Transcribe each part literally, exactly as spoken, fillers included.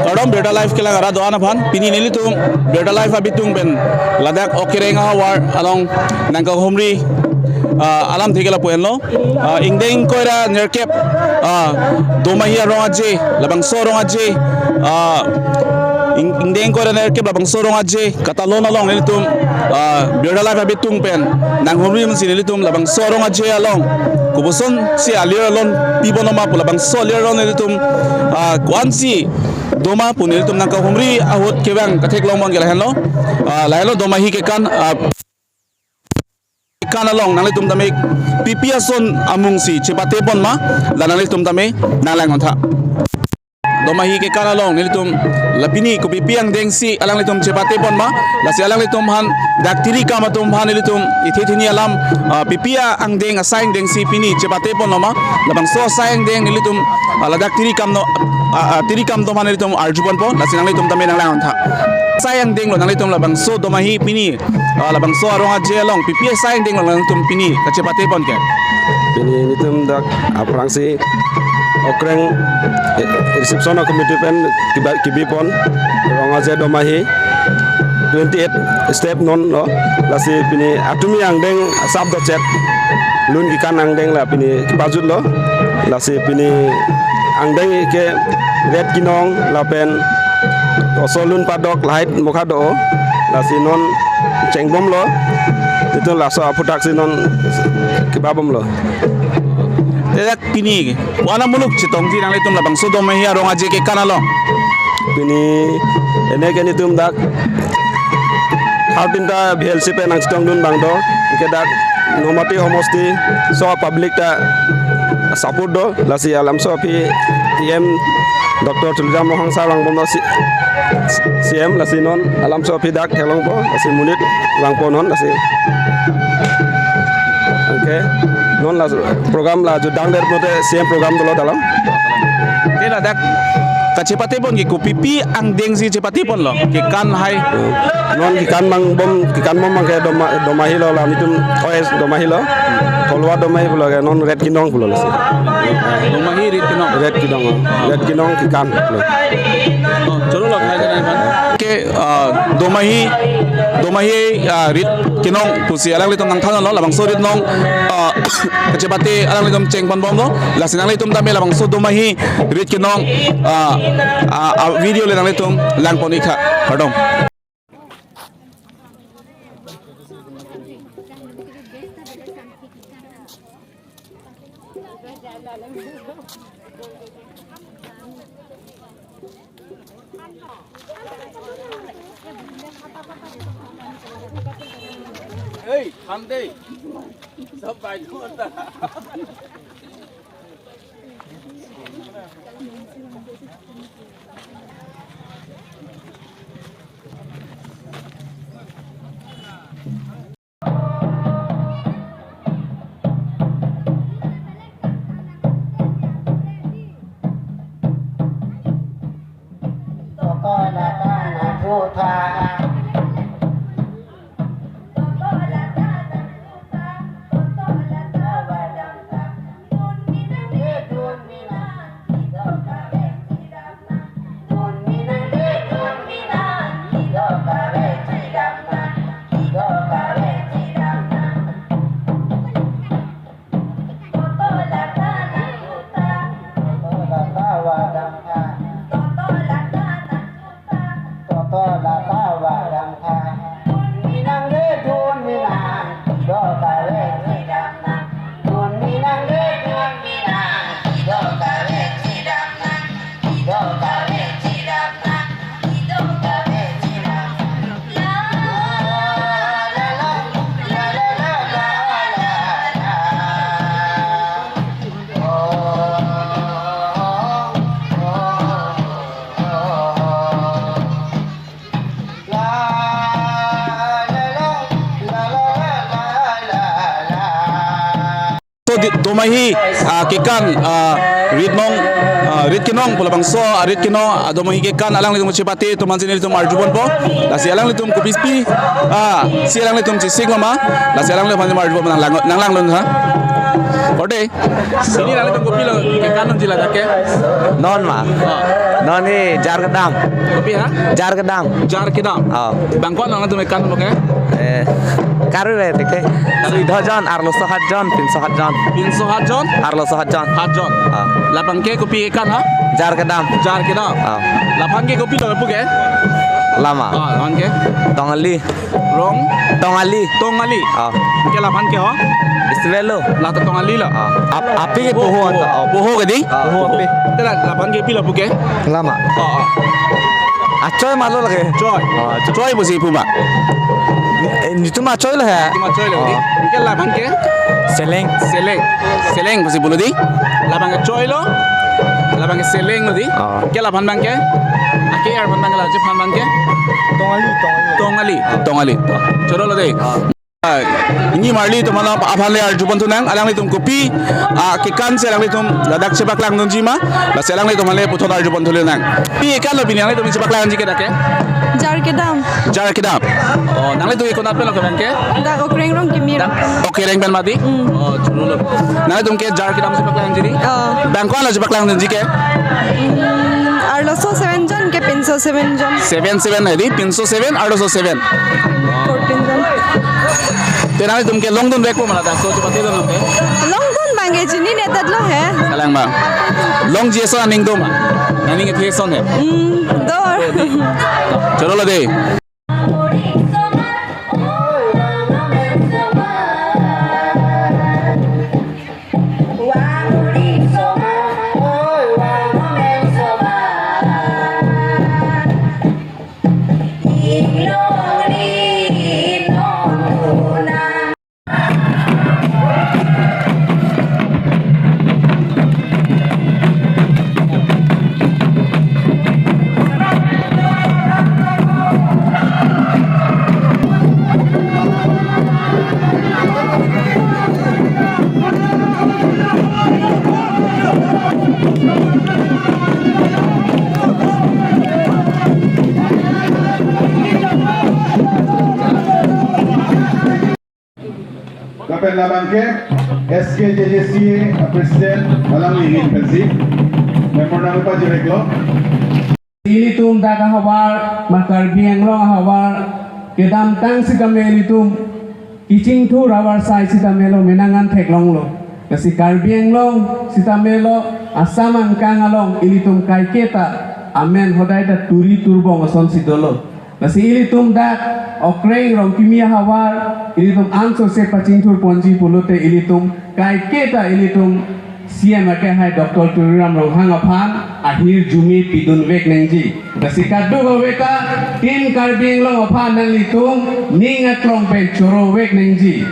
Kardom Birta Live kelang arat do-an aphan, pini nelitum Birta Live abitung pen ladak Okereng ahavar along nangkahumri, ah, alamthe ke lapu henlo. Ah, ingdeng ingkoi ra nerkep, ah, Domahi arong aje, labangso arong aje, ah, ing-, ingdeng ingkoi ra nerkep labangso arong aje katalon along nelitum, ah, Birta Live abitung pen nanghumri mensi nelitum labangso arong aje along kopuson si alir alon pibom ma pu labangso alir along nelitum, ah, ko-ansi doma pu nelitum nangkahumri ahut kevang katheklong abang ke lahenlo. Ah, lahenlo Domahi kekan, ah, kekan along nanglitum tame pipi ason amung si chepatepon ma, la nanglitum tame nanglang-ontha. Domahi kekan along nelitum la pini kopipi angdeng si alanglitum chepatepon ma, lasi alanglitum aphan dak tiri kam atum aphan nelitum ithe thini alam, ah, pipi angdeng asai angdeng si pini chepatepon lo ma, labangso asai angdeng nelitum, ah, ladak tiri kam no, ah, ah, tiri kam atum aphan nelitum arjuponpo, lasi nanglitum tame nanglang-ontha. Asai angdeng lo nanglitum labangso Domahi pini, ah, labangso arong aje along pipi asai angdeng lo nanglitum pini kachepatepon ke? Pini nelitum dak aphrangsi Okereng, eh, reception committee pen kiba-, kibipon arong aje Domahi twenty-eight step non lo, lasi pini atumi angdeng asap dochet, lun kekan angdeng la pini kipajutlo, lasi pini angdeng ke ret kinong lapen oso lun padok lahai mokha do, lasi non chengbomlo, itu laso aphuthak si non kibabomlo. Te dak pini ko-an amuluk chetongji nanglitum labangso Domahi arong aje kekan along? Pini ene ke nelitum dak thirteen ta B L C pen nangchetongdun abang do, ke dak Nomati homosti so public ta support do, lasi alamso aphi E M Doctor Tuliram Ronghang sir vangbomlo si, C M, lasi non alamso aphi dak theklongpo, lasi monit vangpo non, lasi. Anke non la program la jutdang det pote same program dolo dalam. Te ladak kachepatepon ke kopipi angdeng si chepateponlo, kekan hai? Non kekan abang bom, kekan bom abang ke Doma-, Domahi lo la nelitum, O S Domahi lo. Tholwa Domahi pulo ke non ret kinong pulo lasi. Domahi ret kinong. Ret kinong, oh. Ret kinong kekan lo. Oh, choro lo khai jana iban. Ke, ah, Domahi, Domahi, ah, ret kinong pusi alanglitum nangthanlo, labangso ret nong, ah, kachepate alanglitum chengponbomlo, lasi nanglitum tame labangso Domahi ret kinong, ah, ah, ah, video le nanglitum langpon-iktha. Kardom. এই, খান দে। সব বাইক করতা। So, di-, Domahi, ah, kekan, ah, rit nong, ah, rit kenong, pu labangso, ah, rit kenong, ah, Domahi kekan alanglitum chepate atum aphansi nelitum arjuponpo. Lasi alanglitum kopispi, ah, si alanglitum chesik loma. Lasi alanglitum aphansi arjuponpo nang lang, nang langlun ha. Orde. Pini nanglitum kopilo kekan unji ladak ke? Non ma. Ah. Non ni jar kedam. Kopi ha? Jar kedam. Jar kedam. Oh. Bangko-an nanglitum kekan lo ke? Eh, Karbi bai tik te. Karbi. Dojon, arloso hatjon, pinso hatjon. Pinso hatjon? Arloso hatjon. Hatjon. Ah. Labang ke kopi kekan ha? Jar kedam. Jar kedam. Ah. Laphan ke kopilo pu ke? Lama. Ah, laphan ke? Tongali. Rong? Tongali. Tongali. Ah. Ke laphan ke ho? Isvelo. Lata Tongali lo. Ah. Ap-, api ke Poho, Poho. Anta. Oh, Poho ke dei? Ah, Poho. Api. Te la laphan ke pilo pu ke? Lama. Oh, oh. Achoi malo lake. Choi. Ah, choi pusi pu ma. Eh, netum achoi lo he. Netum achoi lo dei. Ah. Ke laphan ke? Seleng. Seleng. Seleng pusi pulo dei. Labang ke choi lo. Labang ke seleng lo dei. Ah. Ke laphan abang ke? Ake arphan abang ke, la chephan abang ke? Tongali, Tongali. Tongali. Tongali. Choro lo dei. Ah. Ah, pini marli atum aphan le arju ponthulang, alanglitum kopi, ah, kekan si alanglitum ladak chepaklang dunji ma, lasi alanglitum aphan le puthot arju ponthulang. Pi kekan lo pini alanglitum chepaklang dunji ke dak ke? Jar kedam. Jar kedam. Oh, nanglitum ke konat pen lo ke abang ke? Dak Okreng Rongkimi. Dak Okreng pen mati? Mm. Oh, choro lo. Nanglitum ke jar kedam chepaklang dunji dei? Oh. Bangko-an lo chepaklang dunji ke? Mm, arloso seven jon ke pinso seven jon. Seven, seven hai dei, pinso seven, arloso seven. Fourteen jon. Te nanglitum ke longdun vekpo ma ladak, so chepate dun nang ke? Longdun abang ke chinine tat lo he. Kalang abang. Longji ason aning do ma? Aning kethe ason he. Mm, do. Choro lo dei. Lapen labang ke S K J J C A President alangli ahin pensi memorandum pajirek lo. Ilitum dak ahavar, ma Karbi Anglong ahavar, kedamtang sitame ilitum kechingthur avarsai sitame lo menang an theklonglo. Lasi Karbi Anglong sitame lo Assam angkang along ilitum kaiketa amen hodai ta Turi Turbong asonsi dolo. Lasi ilitum dak Okreng Rongkimi ahavar, ilitum ansose pachingthur ponji pulote ilitum kaiketa ilitum C M akehai Doctor Tuliram Ronghang aphan ahirjume pidun vek nangji. Lasi kadokave ta Team Karbi Anglong aphan nanglitum ning aklong pen choro vek nangji.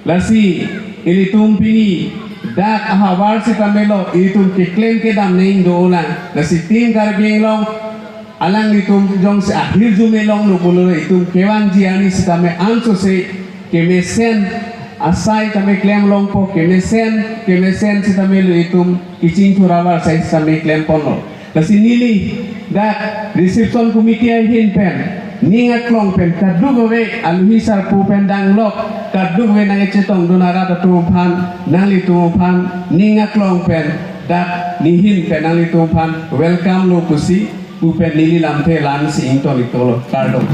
Lasi ilitum pini dak ahavar sitame lo ilitum keklem kedam nang dolang. Lasi Team Karbi Anglong alanglitum jongsi ahirjume longlo pulo itum kevangji arni sitame ansose kemesen asai tame klem longpo, kemesen, kemesen sitame lo itum kechingthur avarsai sitame klem ponlo. Lasi neli dak reception committee ahin pen ning aklong pen kadokave aluhi sarpo pen danglok kadokave nangkechetongdun arat atum aphan nanglitum aphan ning aklong pen dak nehin pen nanglitum aphan welcome lo pusi pu pen neli lamthe la-ansi ington ik tolo. Kardom.